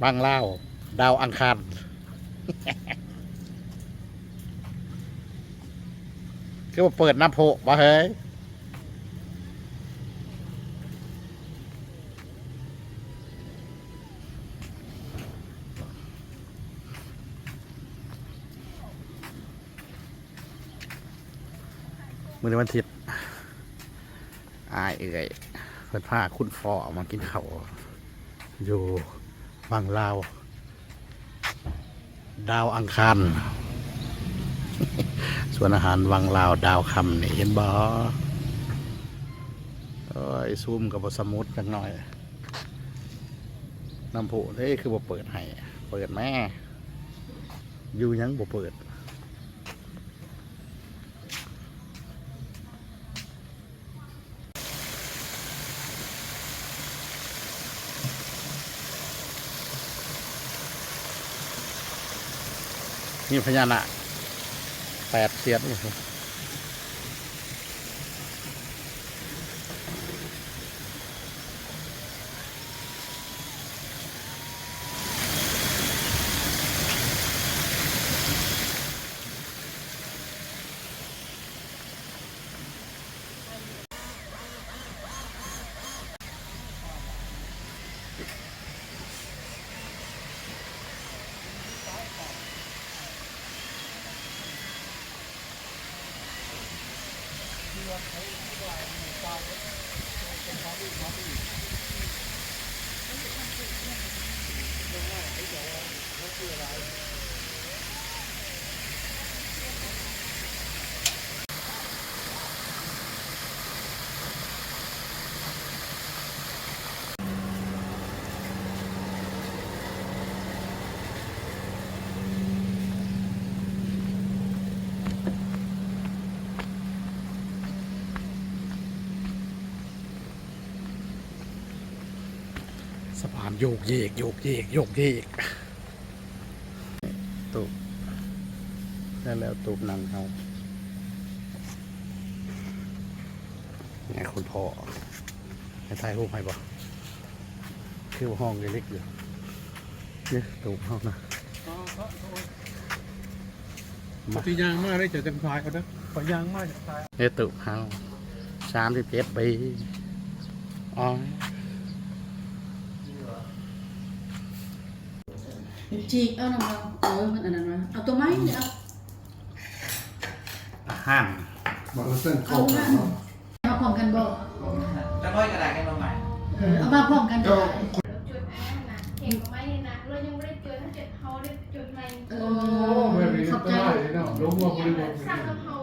ບັງລາວ ດາວອັງຄານ ຄືວ່າເປີດນ້ຳພຸບໍ່ເຮີ້ຍ? ມື້ໃນວັນທິດ ອ້າຍເອື້ອຍເພິ່ນພາຄຸນຟ້ອມາກິນເຂົ້າຢູ່ວັງລາວ ດາວອັງຄານ ສວນອາຫານວັງລາວດາວຄຳນີ້ ເຫັນບໍ່? ໂອ້ຍ ຊູມກໍບໍ່ສະໝຸດຈັກໜ້ອຍ ນ້ຳພຸເດ້ ຄືບໍ່ເປີດໃຫ້? ເປີດແມ້ ຢູ່ຫຍັງບໍ່ເປີດ? ມີພະຍານາກແປດສຽນ. ສະພານໂຍກເຍກ ໂຍກເຍກ ໂຍກເຍກ. ຕູບ ແລ້ວ ແລ້ວຕູບນັ່ງເຮົາ ແນ່ ຄຸນພໍ່ ໃຫ້ຖ່າຍຮູບໃຫ້ບໍ່? ຄືວ່າຫ້ອງເລັກໆຢູ່ ນີ້ຕູບເຮົານະ. ມາ ທີ່ຍ່າງມາໄດ້ຈະຈັງຖ່າຍເອົາເດີ ຂ້ອຍຍ່າງມາຈະຖ່າຍ. ເຮັດຕູບເຮົາ ສາມສິບເຈັດປີ ອໍ ຈີກເອົານຳເຮົາ ເອີ ມັນອັນນັ້ນວ່າ ເອົາຕົວໃໝ່ນີ້ ເອົາ ອາຫານ ບາງເຊິ່ງເຂົ້າກັນເນາະ ເອົາພ້ອມກັນບໍ່? ຈັກໜ້ອຍກໍໄດ້ ກັນມາໃໝ່ ເອີ ເອົາມາພ້ອມກັນກໍໄດ້. ຈົດມານະ ເຫັນບໍ່ໄໝ້ນະ ລາວຍັງບໍ່ໄດ້ຈົດ ເຮົາຈົດ ເຮົາໄດ້ຈົດໃໝ່. ເອີ ໂອ້ ແບບນີ້ ຂອບໃຈ ເນາະ ລົງມາບໍລິບົດ ສັ່ງກັບເຮົາ.